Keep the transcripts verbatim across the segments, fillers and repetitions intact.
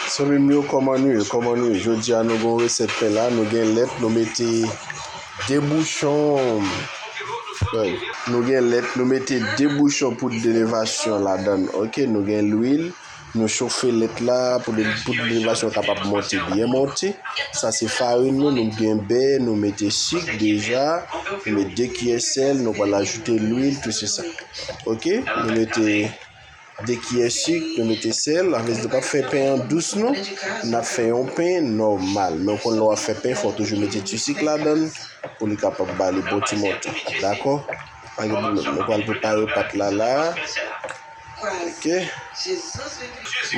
Zanmi m yo, kòman nou ye? Kòman nou ye? Jodi a, nou gen yon resèt pen la. Nou gen lèt, nou mete de bouchon. Wi. Nou gen lèt, nou mete de bouchon poud de levasyon ladan l. Oke, nou gen lwil. Nou chofe lèt la pou de, poud de levasyon kapab monte, byen monte. Sa se farin nou, nou gen bè, nou mete sik deja. Nou met de kiyè sèl, nou pral ajoute lwil, tout se sa. Oke, nou mete de kiyè sik, nou mete sèl. Avèk nou p ap fè pen an dous non. N ap fè yon pen nòmal. Men w konn lè w ap fè pen, fò w toujou mete ti sik ladan l pou li kapab ba li bon ti monte. Dakò? Pa gen pwoblèm. Nou pral prepare pat la la. Oke.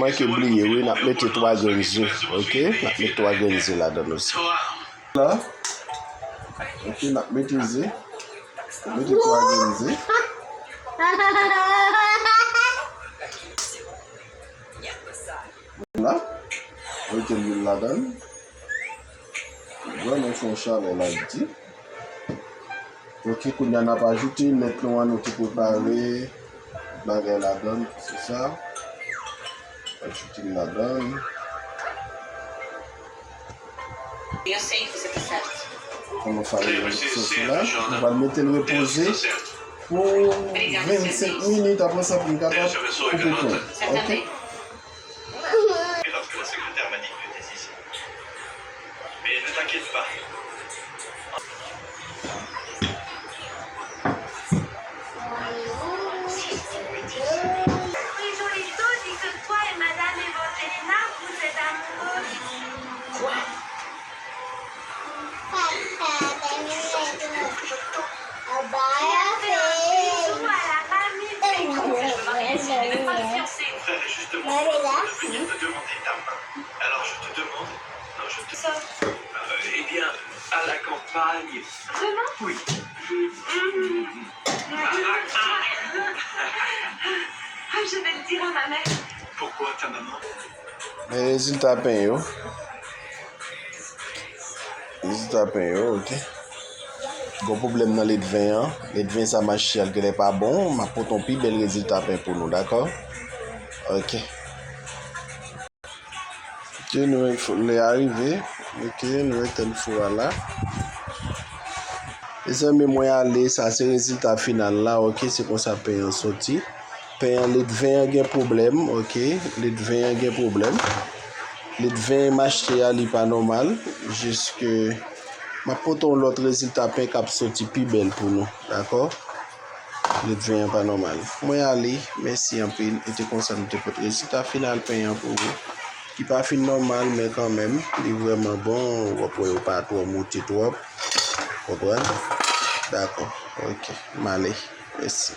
Manke bliye wi, n ap mete twa grenn ze. Oke? N ap mete twa grenn ze ladan l osi. La. Epi n ap mete ze. Mete twa grenn ze. La. Mete lwil ladan l. Vrèman fè yon chalè la di. Oke, kounye a n ap ajoute lèt nou an, nou te prepare bagay ladan l, se sa. Ajoute l ladan l. Kòman sa ye, sòs la? Nou va mete l repoze pou vennsenk minit, apre sa pou n kapab koupe pen. Oke? Papa, papa, papa. Frère, justement, je viens de demander ta main. Alors, je te demande, non, je te... Euh, eh bien, à la campagne. Vraiment ? Oui. Ah, je vais le dire à ma mère. Pourquoi ta maman ? Men rezilta pen yo. Rezilta pen yo, oke. Gon pwoblèm nan ledven an. Ledven sa mache al genlè pa bon. M ap pote yon pi bèl rezilta pen pou nou, dakò? Oke. Oke, nou wè fo-, lè a rive. Oke, nou wè tèl fou a la. Mezanmi, mwen ale, sa se rezilta final la, oke, se konsa pen an soti. Pen an, ledven an gen pwoblèm, oke, ledven an gen pwoblèm. Ledven m achte a, li pa nòmal, jiske m ap pote yon lòt rezilta pen k ap soti pi bèl pou nou, dakò? Ledven an pa nòmal. Mwen ale, mèsi anpil, e te konsa nou te pote rezilta final pen an pou ou. Li pa fin nòmal, men kanmenm, li vrèman bon, w ap wè yo pa twò moute twòp. Konprann? Dakò. Oke. M ale. Mèsi.